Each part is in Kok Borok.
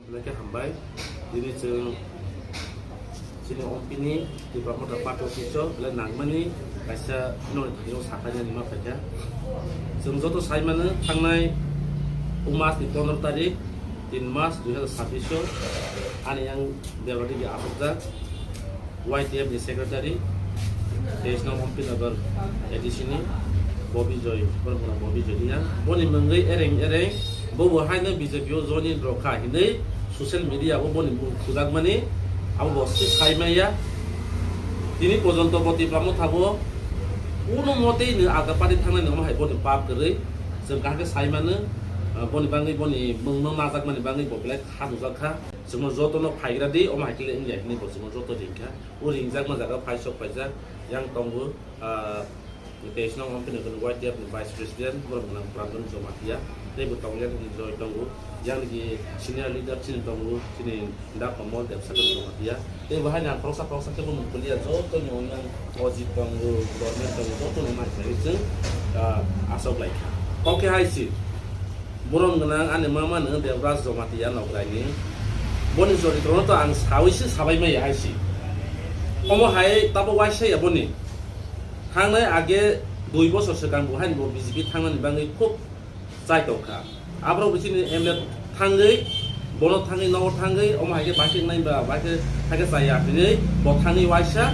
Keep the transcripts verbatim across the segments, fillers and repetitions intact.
Belai khe hambai. Tini chwng chini ompini Tipra Motha party office o belai nangmani kaisa nokni thani o sakha nani ma phaikha. Chwng joto sai mano thangnai o mas ni pondro tarik, tin mas dui hazar sabbish o ani yang Debra Devi asokjak. Y T F ni secretary, teis nong Ompinagar A D C ni Bobi Joy, borok mwnang Bobi Joy ya. Boni mungwi ereng ereng, bo bo haino B J P o join rokha hinwi social media o boni mung thujakmani, abo bo se sai maya. Tini porjonto bo Tipra Motha bo kuno motei no aga party thangnani omo hai boni pap kwrwi. Chwng kaham khe sai mano, ah, boni bangwi boni mungno najakmani bangwi bo belai kha nujak kha. Chwngno jotono phaigra di, omo hai khe le wngya hinwi bo chwngno joto ringkha. O ringjakma jaga phai sok paijak, yang tongo, ah, teis nong Ompinagar ni Y T F ni Vice President, borok mwnang Brandon Jamatia, tei bo tongo yang ni Joy tongo, yang ni senior leader chini tongo, chini Da Komol Debsakar Jamatia, tei bo hai nang khoroksa khoroksa khe bo mung kulia, joto ni wngnang Ojit tongo, Dormen tongo, joto ni mai khlai chwng, ah, asok lai kha. Kok khe hai si, borom gwnang ani mama no Debraj Jamatia Nograi ni, boni choritrono to ang sawi se sabai maya hai si. Omo hai tabo waisa ya boni. Thangnai age dui bosor swkang bo haino bo B J P thangnani bagwi khub chai tongkha. Aborok bo chini M L A thangwi, bono thangwi, nogo thangwi, omo hai khe bai khe nai ba, bai khe hai khe chaya hinwi bo thangwi waisa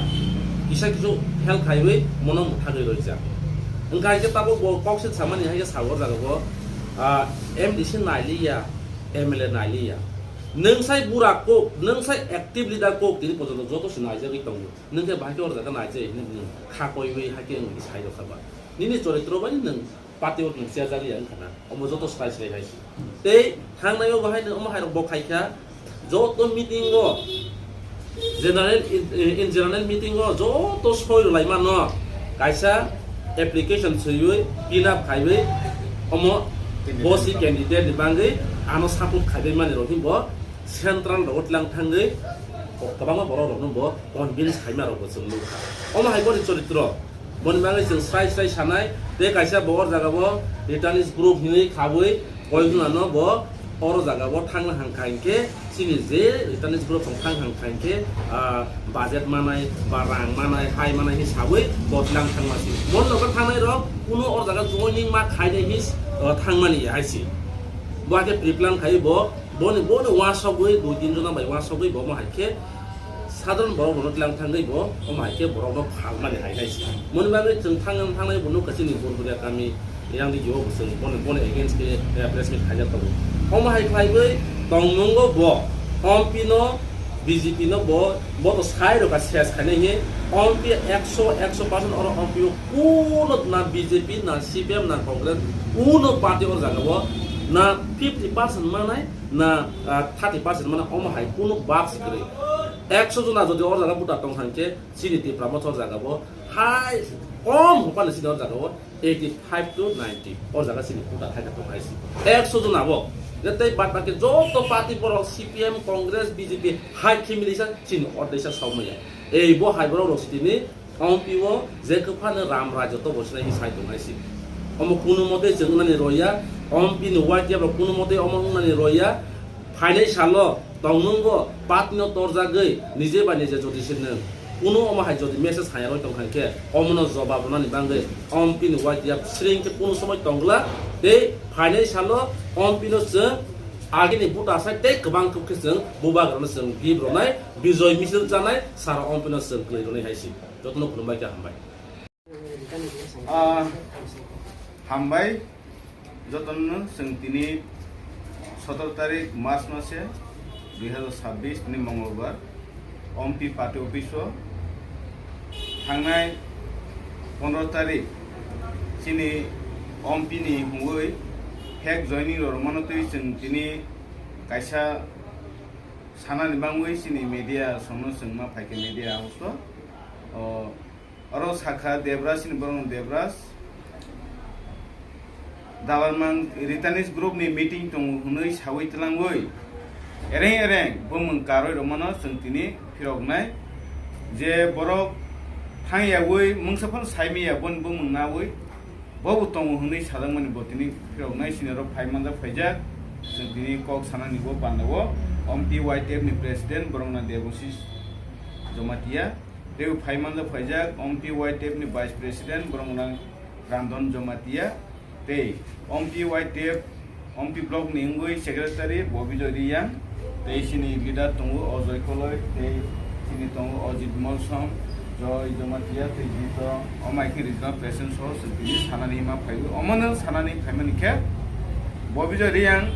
kisa kisu help khaiwi mono mwthagwi roijak. Wngkha hai khe tabuk bo kok se samani hai khe sao o jaga bo, ah, M D C nailiya, M L A nailiya. Nwng sai bura kok, nwng sai active leader kok tini porjonto joto se naijagwi tongo. Nwng khe bahai khe oro jaga naijai hinwi nwng kha koiwi hai khe nwng sai rokha ba. Nini choritro bai nwng party o nwng chair jagwi ya wngkha na. Omo joto srai srai hai se. Tei thangnai o bahai nwng omo hai rok bo khai kha. Joto meeting o general in, in general meeting o joto soi rwlai mano. Kaisa application swiwi fill up khaiwi omo bo si candidate ni bagwi ano support khaibai mani rok bo central rogo tlang thangwi kwbangma borok rokno bo convince khaima rok bo chwng nukha. Omo hai boni choritro, boni bagwi chwng srai srai sanai, tei kaisa bo or jaga bo returnees group hinwi khabwi koikhwnano bo oro jaga bo thangna hangkha hinkhe chini je returnees group rok thang hangkha hinkhe, ah, budget manai ba rang manai hai manai hinwi sawi bo tlang thangma si. Boni loge thangnai rok kuno or jaga joining ma khainai hinwi, ah, thangmani hai si. Bo hakhe pre-plan khai bo Boni, boni uansugwi dui tin jona bai uansugwi bo omo hai khe sadharon borok rokno tlang thangwi bo omo hai khe borokno phalmani hai hai se. Moni bagwi chwng thang, thangnai bo nukha chini Borburia kami yang di o bo chwng boni, boni against khe, eh, press meet khaijak tongo. Omo hai khlaiwi tongmungo bo M P no, B J P no bo, bo to sai rokha ses khainai hinwi M P ekso, ekso percent oro M P o kuno na B J P na C P M na Congress kuno party o jaga o na fifty percent manai na, ah, thirty percent mano omo hai kunu bak se kwrwi. Ekso jona jodi o jaga buta tong kha hinkhe chini Tipra Motha o jaga bo hai kom hopani chini o jaga o eighty five to ninety o jaga chini buta hai tong hai si. Ekso jona bo. Je tei bad baki joto party borok C P M, Congress, B J P hai khe milisa chini ordesa somaya. Ei bo hai borok rok sitini M P o je kwphano Ram Rajyo to bo sinai sai tongnai si. Omo kunu mote chwng wngnani roya, M P ni Y T F rok kunu mote omo wngnani roya, phainai salo tongmung bo patino torjagwi nije bai nije jodi se nwng. Kunu omo hai jodi message hai roi tong hai khe omono jobab rwnani bagwi M P ni Y T F sring khe kunu somoi tongla tei phainai salo M P no chwng agini buta sai tei kwbang kuk khe chwng bubagrano chwng gift rwnai, Bijoy misil chanai, sara M P no chwng kwlwi rwnai hai si. Jotono khulumbai khe hambai. Ah, hambai jotono chwng tini sotoro tarik March mase dui hazar sabbish ni Mongolbar M P party office o thangnai pondro tarik chini M P ni hwnwi fake joining rok rwmano twi chwng tini kaisa sanani bangwi chini media songno chwngma phaikha media house o. O, oro sakha Debraj, chini borokno Debraj Dalarmang returnees group ni meeting tongo hwnwi sawi twlangwi ereng ereng bumung karwi rwmano chwng tini phiroknai. Je borok thangyawi mungsa phano saimaya boni bumung nawi Bo bo tongo hwnwi sajakmani bo tini phiroknai sini oro phai manjak phaijak. Chwng tini kok sanani bo panda o. Ompi Y T F ni President borok nang Debosis Jomatia, tei phai manjak phaijak Ompi Y T F ni Vice President borok nang Randon Jomatia, tei Ompi Y T F, Ompi Block ni wngwi Secretary Bobijoy Riyang, tei chini leader tongo Ojoy Koloi, tei chini tongo Ojit Molsom, Joy Jomatia, tei Jito, omai khe Regional President soho chwng tini sanani ma phaiwi. Omono sanani phaimani khe Bobijoy Riyang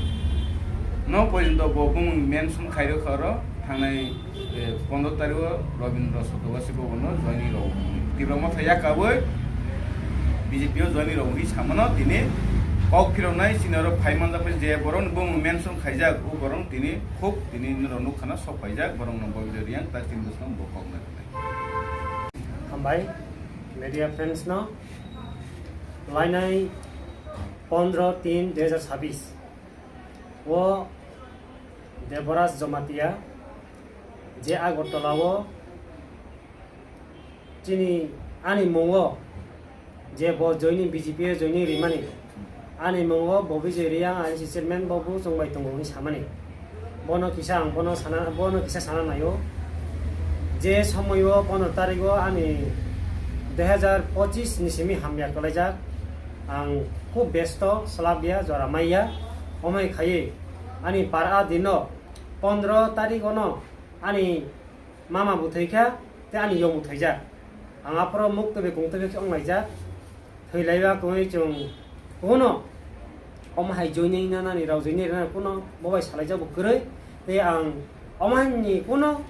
no poijonto bo bumung mention khairokha oro thangnai eh, pondro tarikh o Rabindra Chakraborty Bhavan o joining rok Tipra Motha yakabwi B J P o joining rok wngwi samano tini kok phiroknai chini oro phai manjakmani je borok ni bumung mention khaijak o borok tini khub tini norok nukha na sok phaijak borok no Bobijoy Riyang tak tini bwskango bo kok nai. Hambai media friends no lainai pondro tin dui hazar chabbish o Deboraj Jomatia je Agartala o chini ani mungo je bo joining B J P o joining rimani ani mungo Bobijoy Riyang I L C chairman bo bo chwngbai tongo hwnwi samani bono kisa ang bono sana bono kisa sana naio je somoio pondro tarikh o ani dui hazar pochis ni simi hamya kwlaijak ang khub besto swlabya jora maiya omai khaiwi ani para dino pondro tarikh ono ani mama bo thwi kha tei ani yong bo thwijak. Ang aphoro muk twi kung twi khe wng laijak. Thwi laiba kwngwi chwng kuno omo hai joining na nani rok joining rwna kuno bo bai salaijak bo kwrwi. Tei ang omo hai ni kuno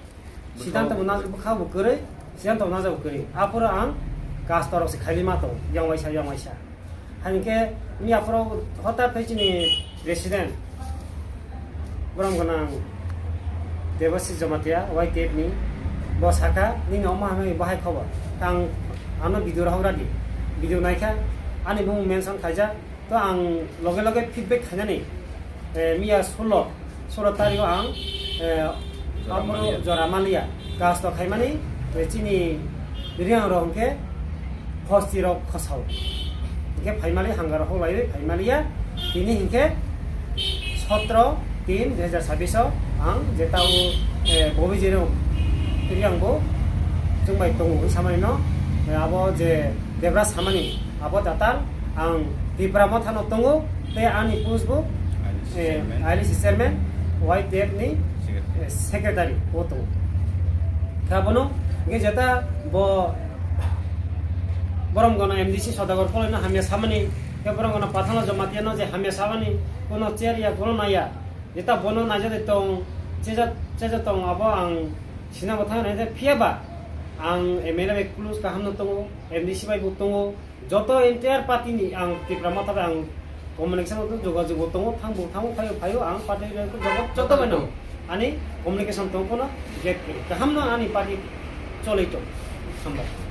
siddhanto bo najak bwkha bo kwrwi, siddhanto bo najak bo kwrwi. Aphoro ang kasto rok se khaili ma tong yang waisa yang waisa. Haikhe miya phoro hotat khe chini president borom gwnang Debashish Jamatia Y T F ni bo sakha nini omo hamya bahai khobor tang ano video rohok radi video naikha ani bumung mention khaijak to ang loge loge feedback khainani eh, miya sulo sulo tarikh o ang eh, Jora abo maliya. Jora maliya kasto khaimani eh, chini riyang rok hwnkhe hosti rok khosao hwnkhe phaimali hangaro hoklaiwi phaimaliya tini hwnkhe sotro tin dui hazar chabbish o ang je tao eh, bobi jero riyang bo chwngbai tongo hwnwi samani no eh, abo je debra samani abo datal ang Tipra Motha no tongo tei ani post bo I L C eh, chairman. I L C chairman Y T F ni Secretary. Eh, secretary o tongo. Kha bono hwnkhe jeta bo borom gana M D C Sodagar Koloi no hamya samani khe borom gana Pathana Jamatia no je hamya samani kono chair ya kono naya jeta bono naijade tong cheja cheja tong abo ang sina bo thang nai phiya ba ang M L A bai close kaham no tongo M D C bai bo tongo. Joto entire party ni ang Tipra Motha bai ang communication o jogajogo tongo, thango thango phaio phaio ang party bai joto bai no ani communication tong kono gap kwrwi kaham no ani party choloi tong. Hambai.